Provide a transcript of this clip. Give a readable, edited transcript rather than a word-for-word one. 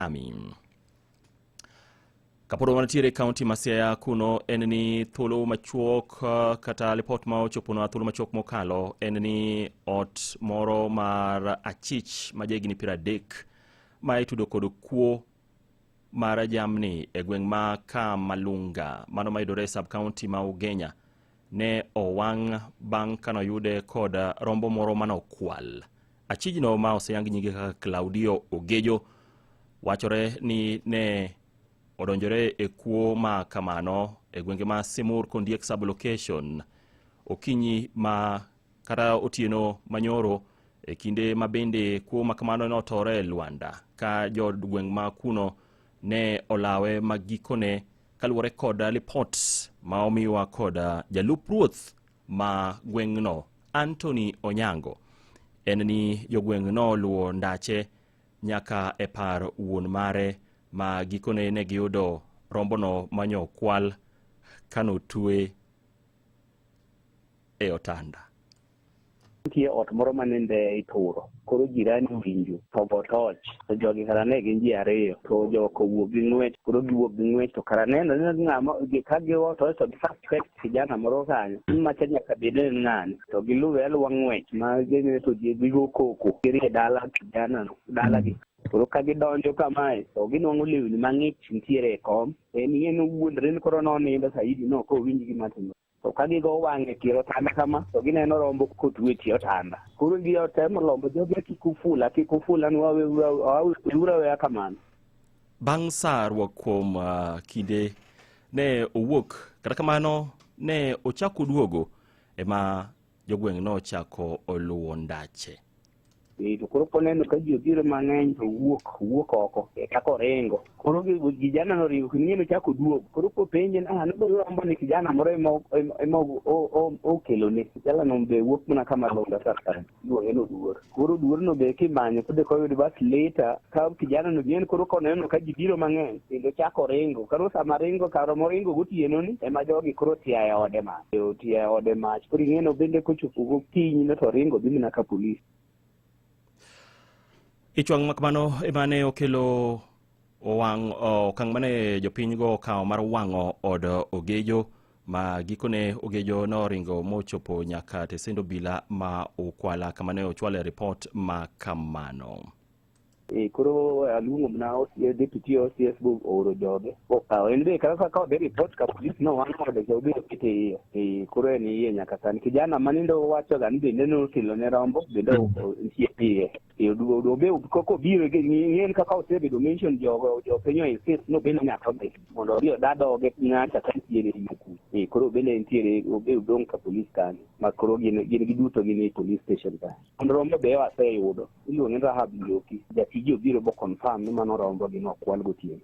Ami. Kapod wantiere e kaunti ma Siaya kuno en ni thuolo machuok kata lipot ma ochoponwa thuolo machuok mokalo en ni ot moro mar achich ma jahigni 30 ma itudo kod kuo mar jamni e gweng' ma Kamalunga mano mayudore e sub county ma Ugenya ne owang' bang' kanoyude kod rombo moro manokwal. Achijno ma oseyang nyinge kaka Claudio Ogejo wachore ni ne odonjore e kuo ma kamano e gwenge ma Simur Kondiek sub-location okinyi ma kata otieno manyoro e kinde ma bende kuo ma kamano notore e Luanda ka jogweng' ma kuno ne olawe ma gikone kaluwore kod lipot ma omiwa kod jalup ruoth ma gweng'no Anthony Onyango en ni jogweng' noluwo ndache nyaka e par wuon mare ma gikone ne giyudo rombono manyo kwal kanotwe e otanda. Nitie ot moro ma nende ituro, koro jirani owinjo to ogo toch, to jogi kara ne gin ji ariyo, to jok owuok gi ng'wech, koro giwuok gi ng'wech to kara neno ni ng'ama ka gigo toch to gi suspect kijana moro kanyo, ni macha nyaka bed ni en ng'ane, to giluwe aluwa ng'wech ma ginene to ji gigo koko, girie dala kijana no, dalagi. Koro ka gidonjo kamae to ginwang'o lewni mang'ich nitiere e kom, en ing'e ni owuondre ni koro nonindo saidi no ok owinj gima timore. To ka gigo wang'e tie otanda kama, to gineno rombo kotwe e tie otanda. Koro gitemo lombo jogi kik ufula, kik ufula, weuru aweya kamano. Bang' sarruok kuom kinde ne owuok, kata kamano ne ochako duogo ema jogweng' nochako oluwo ndache. To koro koneno ka ji obiro mang'eny to owuok, owuok oko e kaka oringo. Koro kijana no oringo kendo ing'e nochako oduogo. Koro kopenje ni ah nobiro rombo ni kijana moro ema okelone. Kijana no be wuok mana kama longa kaka iluonge ni Oduor. Koro Oduor no be kimanyo pod eka oyud bas later ka kijana no bien koro koneno ka ji biro mang'eny kendo chako ringo. Koro sama ringo kar moringo gotieno ni ema jogi koro otiayo e ode mach. Otiayo e ode mach. Koro ing'e no bende kochopo gokinyi no to ringo dhi mana ka polis. Ich wang' makamano ema ne okelo owang' okang' mane jopinygo okawo mar wang'o od Ogejo ma gikone Ogejo noringo mochopo nyaka tesend obila ma Ukwala kama ne ochwale ripot ma kamano. Koro aluongo mana OCS, deputy OCS bo ooro joge okawo en be kaka ka odhi report ka police no wang' ode to obiro kete iye. Koro en iye nyaka sani. Kijana manindo wacho ga ni bende nokelo ne rombo bende nitie iye. Obe koko obiro ng'en kaka osebedo mention jogo jopiny o insist no bende nyaka odhi mondo odhi oda dhoge ng'acha ka nitiere iye ku. Koro bende nitiere obe odong' ka police kanyo ma koro gin giduto gin e police station ka. Mondo rombo be waseyudo. Iluonge ni Rahab Njoki. Jatije obiro bo confirm ni mano rombo gi nokwal gotieno.